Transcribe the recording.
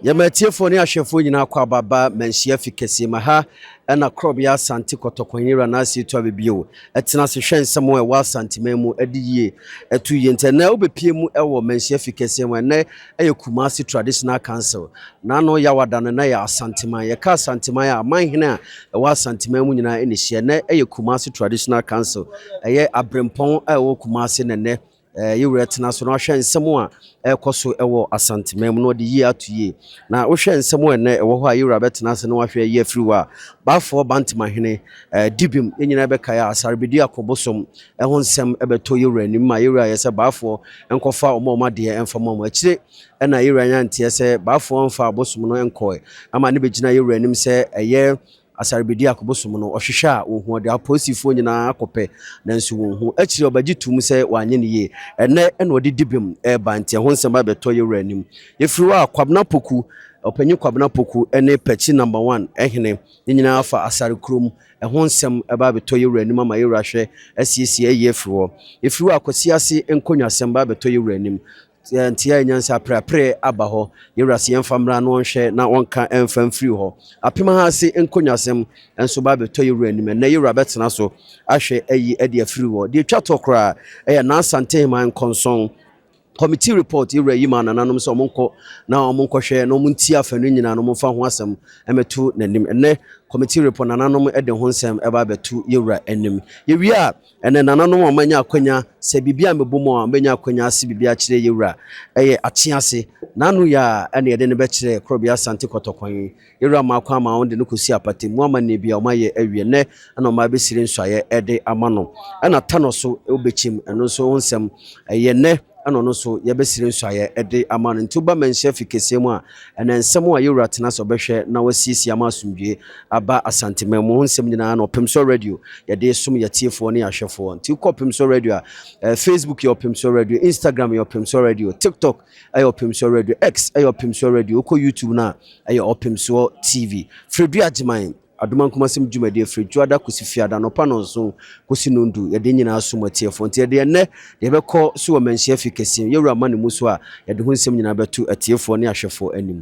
Yɛma atiefoɔ ne ahwɛfoɔ nyinaa kɔ ababa Manhyia fi kɛseɛ ma ha ɛna Korɔbea Asante Kɔtɔkɔnyere anaasɛ ɛtu abɛbio ɛtena ase hwɛ nsɛm a ɛwɔ Asanteman mu ɛde yie ɛto yie. Nti ɛnɛ wobɛpie mu ɛwɔ Manhyia fi kɛseɛ mu. Ɛnɛ ɛyɛ Kumasi Traditional Council n'ano Yawada no na yɛ Asanteman. Yɛka Asanteman a, amanhene a ɛwɔ Asanteman mu nyinaa ɛna hyia. Ɛnɛ ɛyɛ Kumasi Traditional Council, ɛyɛ aberempɔn a ɛwɔ Kumasi. Nɛnɛ yɛwura tena so na wahwɛ nsɛm a ɛrekɔ so ɛwɔ Asanteman mu na ɔde yie ato yie. Na wohwɛ nsɛm a ɛnɛ ɛwɔ hɔ a yɛwura bɛtena ase na wahwɛ yie afiri hɔ a, Baafoɔ Bantamahene Dibim, yɛn nyinaa bɛkae a Asarebedi Akɔbosom ɛho nsɛm ɛbɛtɔ yɛwura anim ma yɛwura yɛ sɛ Baafoɔ nkɔfa ɔmo adeɛ ɛmfa ma ɔmo akyire. Ɛna yɛwura nya nteɛ sɛ Baafoɔ mfa abosom no nkɔɛ ama ne bɛgyina yɛwura anim sɛ ɛyɛ Asarebedi Akɔbosom no ɔhwehwɛ a wɔhu, ɔde apolisifoɔ nyinaa akɔpɛ nanso wɔn ho akyire ɔbɛgye tum sɛ wanyɛ ne yie. Ɛnɛ ɛna ɔde Dibim ɛreba, nti ɛho nsɛm abɛtɔ yɛwura anim. Yɛfiri hɔ a, Kwabena Poku, Ɔpanyin Kwabena Poku ne Pɛkyi Number One ɛhene ne nyinaa fa Asare kurom, ɛho nsɛm ɛba abɛtɔ yɛwura anim ama yɛwura hwɛ asiesie ayi afiri hɔ. Yɛfiri hɔ a, Kwasi Ase nkonnwasɛm ba abɛtɔ yɛwura anim. Nti a nyansa aprɛaprɛ aba hɔ, yɛwura se yɛmfa mmra na wɔnhwɛ na wɔnka ɛmfa mfiri hɔ. Apem ha ase nkonnwasɛm nso ba abɛtɔ yɛwura anim. Ɛnɛ yɛwura bɛtena so ahwɛ ayi de afiri hɔ. Deɛ etwa tɔ koraa ɛyɛ n'Asantehemaa nkɔnsɔn committee report. Yɛwura yi ma nananom sɛ ɔmo nkɔ na ɔmo nkɔhwɛ na ɔmo nti afa no nyinaa na ɔmo mfa ho asɛm ɛmɛto n'anim. Ɛnɛ committee report, nananom de ho nsɛm ɛba abɛto yɛwura anim. Yɛwie a, ɛnɛ nananom a ɔmanya akwanya sɛ biribi a mɛbɔ mu a ɔmanya akwanya ase biribi akyerɛ yɛwura ɛyɛ akye ase n'ano yɛ a, ɛna yɛde no bɛkyerɛ Korɔbea Asante Kɔtɔkwan. Yɛwura maako ama wɔn de no kɔsi apata mu ama ne bi a ɔmayɛ awie. Nnɛ ɛna ɔma abɛsiri nsɔeɛ ɛde ama no. Ɛna ta no so wobɛkyim, ɛno nso ho nsɛm ɛyɛ nnɛ ɛna ɔno nso yɛbɛsiri nsɔeɛ ɛde ama no. Nti woba Manhyia fi kɛseɛ mu a, ɛnɛ nsɛm a yɛwura tena sɛ ɔbɛhwɛ na wasiesie ama asomdwie aba Asanteman mu ho nsɛm nyinaa na Ɔpem Radio yɛde som yɛtiefoɔ ne yɛahwɛfoɔ. Nti wokɔ Ɔpem Radio a, Facebook yɛ Ɔpem Radio, Instagram yɛ Ɔpem Radio, TikTok ɛyɛ Ɔpem Radio, X ɛyɛ Ɔpem Radio, wokɔ YouTube no a ɛyɛ Ɔpemsoɔ TV. Fredua Agyeman Adoma Nkomasɛm dwumadie firi Dwoada kɔsi Fiada nɔpa 7 kɔsi 10, yɛde nyinaa som atiefoɔ. Nti yɛde ɛnnɛ deɛ yɛbɛkɔ so wɔ Manhyia fi kɛseɛ, yɛwura ma ne mu so a, yɛde ho nsɛm nyinaa bɛto atiefoɔ ne ahwɛfoɔ anim.